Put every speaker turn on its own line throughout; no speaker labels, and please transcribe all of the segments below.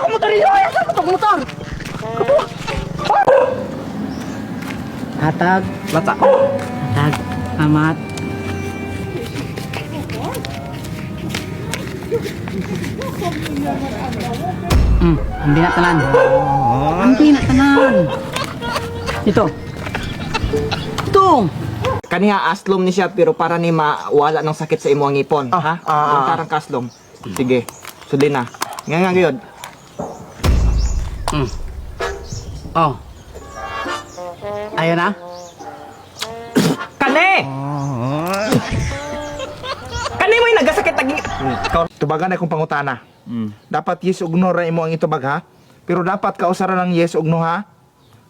motor niyo? Ay, asa mo motor?
Hatag.
Lata.
Hatag. Amat. Ang binatalan. Ang binatalan. Ito. Ito.
Kaniya aslom ni siya pero para ni mawala ng sakit sa imong ngipon, ha? Tarang kaslom. Sige. Sudli na. Nga nga gyud.
Oh. Ayun na.
Kani! Kani mo yung nagasakit taging.
Tubagan akong pangutana. Dapat yes ug no ra imo ang itubag ha. Pero dapat kausara ng yes ug no ha.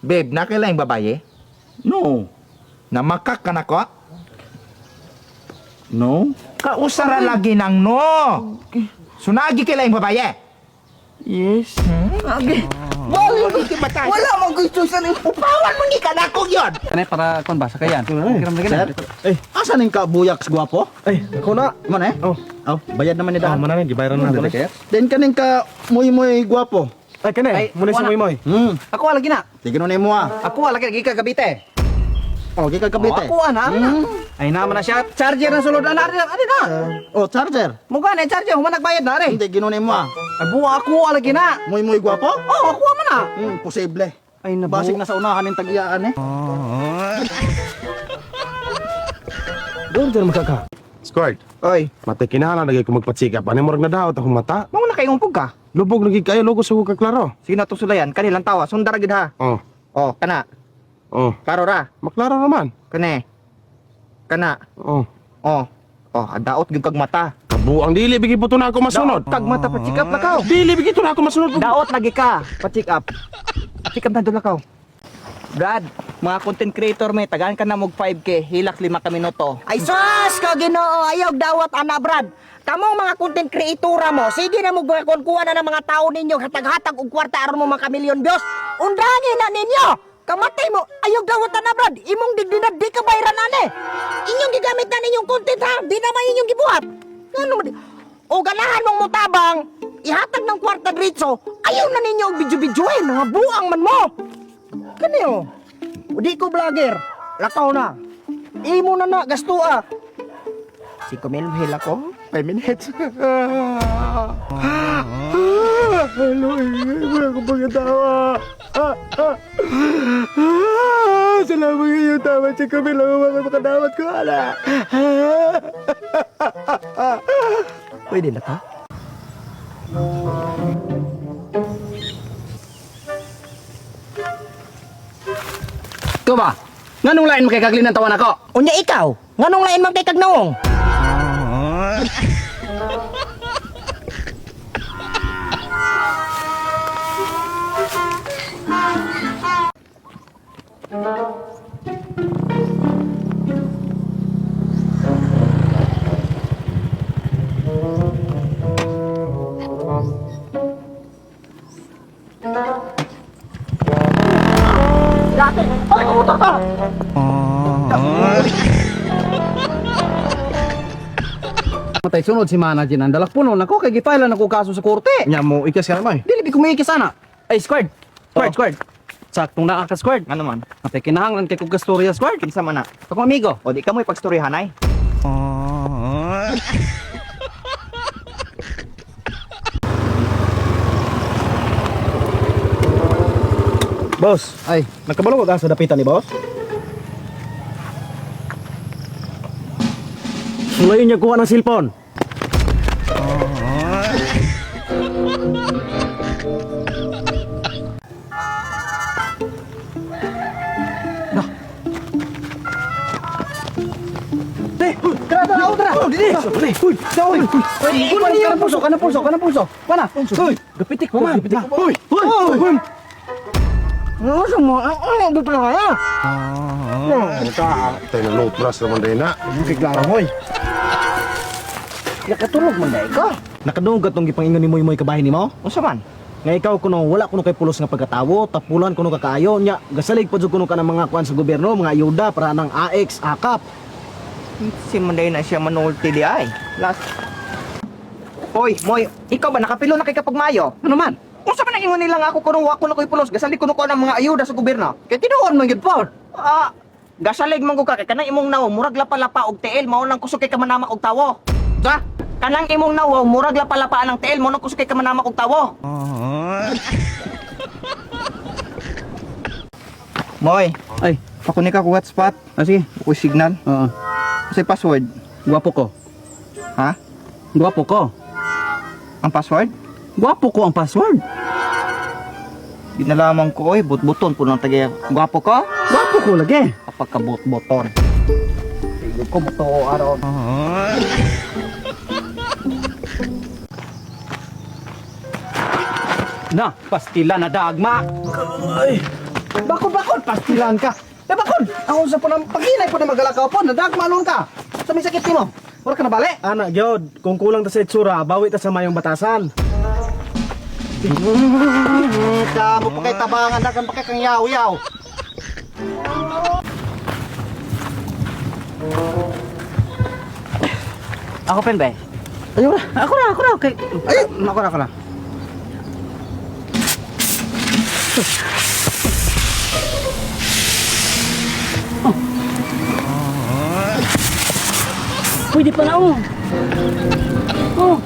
Babe, nakailaing babaye?
No.
Namakak ka na ko?
No?
Kausara lagi ng no. Sunagi kailaing babaye.
Yes.
Wala mong gusto sa Upawan mo ni kanako yon.
Kani para kon ba sa kayan.
Sir? Eh, asa ning kabuyak sa gwapo?
Ay, ako na.
Man eh?
Oh.
Oh, bayad naman ni
Ah,
daan.
mana na, gibayaran na ako.
Then kaning ka muy-muy gwapo.
Ay, kani,
Ay,
muna si
wala.
Moy Moy.
Ako lagi na.
Sige nun mo ah.
Ako lagi gikan Cavite.
Oh, gikan Cavite.
Oh, ako ana. Ay naman na siya. Charger na sulod ana ana na.
Oh, charger.
Muga na charger human nagbayad na are.
Hindi ginunin mo ah.
Ay buwa ako lagi na.
Muy-muy gwapo?
Oh, ako man na.
Posible.
Ay nabu.
Basig na sa unahan ng tagiyaan eh.
Doon dyan makaka.
Squirt,
Oy,
matay kinahanglan lagi ko magpatsikap. Ani murag nadaot akong mata.
mao na kay umpog ka.
Lubog lagi kayo logo sa ko kaklaro.
Sige na itong sulayan, kanilang tawa, sundara gid ha.
Oh,
Oh, kana.
oh.
Klaro ra.
Maklaro naman.
Kani. Kana.
Oh.
Oh. Oh, daot gyud kag mata.
Kabuang dili bigi po to na ako masunod.
Daot kag mata pa check up lakaw.
Dili bigi to na ako masunod.
Daot lagi ka, pa check up. Check up na doon lakaw. Brad, mga content creator may tagaan ka na mog 5K, hilak 5 ka minuto.
Ay sus ka Ginoo, ayaw dawat ana Brad. Kamong mga content creatora mo, sige na mo kuha na ng mga tao ninyo hatag-hatag og kwarta aron mo maka milyon views. Undangi na ninyo. Kamatay mo, ayaw dawat ana Brad. Imong digdinad di ka bayran ani. Inyong gigamit na ninyong content ha, di naman inyong gibuhat. Ngano man o ganahan mong mutabang, ihatag ng kwarta diretso, ayaw na ninyo og bidyo-bidyoin, mga buang man mo. Kani oh. Di ko vlogger. Lakaw na. Imo na na, gasto ah.
Si Kumil hilak ko.
5 minutes. Hello, wala akong pagkatawa. Salamat kayo tawa, si Kumil. Ang mga makadawat ko, ala.
Pwede na ta?
Ikaw ba? Nganong lain mo kay kaglin ang tawan ako?
Unya ikaw, nganong lain man kay kagnaong?
Matay sunod si manager nang dalak puno nako kay gifile na ko kaso sa korte.
Nya mo ikas ka na, Moy.
Dili bi kumiki sana. Ay squared. Squared, squared. Saktong naa ka squared.
Ano man?
Matay kinahanglan kay kog gastorya squared.
Kinsa man na?
Akong amigo.
O di ka mo ipagstoryahan ay.
Boss,
Ay,
nagkabalo ka sa dapitan ni boss? Sulayin niya kuha ng cellphone.
Tara, tara, oh, tara. Oh, dili. Uy, uy, uy. Kanang pulso, kanang pulso, kanang pulso. Pana. Uy, gapitik mo man. Uy, uy, uy.
Ano sa mo? Ano dito na kaya?
Tay na no trust naman din na.
Kay klaro, Moy.
Nakatulog man dai ka.
Nakadungog atong gipangingon ni Moy Moy kabahin nimo?
Unsa man?
Nga ikaw kuno wala kuno kay pulos nga pagkatawo, tapulan kuno kakaayo nya, gasalig pa jud kuno ka ng mga kuan sa gobyerno, mga ayuda para ng AX, AKAP.
Si Monday na siya manulti di ay. Last. Oy, Moy, ikaw ba nakapilo na kay kapag Mayo?
Ano man?
Kung sa man ang ingon nila nga ako kuno wa kuno koy pulos, gasalig kuno ko ng mga ayuda sa gobyerno.
Kay tinuod man gyud pod.
Ah, gasalig man ko ka kay kanang imong nawo murag lapa-lapa og tiil mao nang kusog kay ka manamak og tawo.
Sa?
Kanang imong nawo murag lapa-lapa ang tiil mao nang kusog kay ka manamak og tawo. Moy,
Ay,
pakunik ka ko hotspot.
ah, sige.
Ukoy signal.
Oo.
Kasi password.
Gwapo ko.
Ha?
Gwapo ko.
Ang password?
Gwapo ko ang password.
Ginalaman ko oy, bot-boton po ng tagay. Gwapo ko?
Gwapo ko lagi.
Kapag ka bot-boton. Sigo ko buto aron.
Na, pastila na dagma.
Bakod bakod pastilan ka. Eh bakod, ang unsa po nang paghinay po na magalakaw po, nadagma ka. Sa may sakit nimo. Wala ka na bali.
Ana gyud, kung kulang ta sa itsura, bawi ta sa mayong batasan.
Kamo pa kay tabangan dagan pa kay kang yaw-yaw.
Ako pen ba?
Ayaw na.
Ako na, ako na. Okay.
Ay, ako na, ako na.
Pwede pala oh. Oh.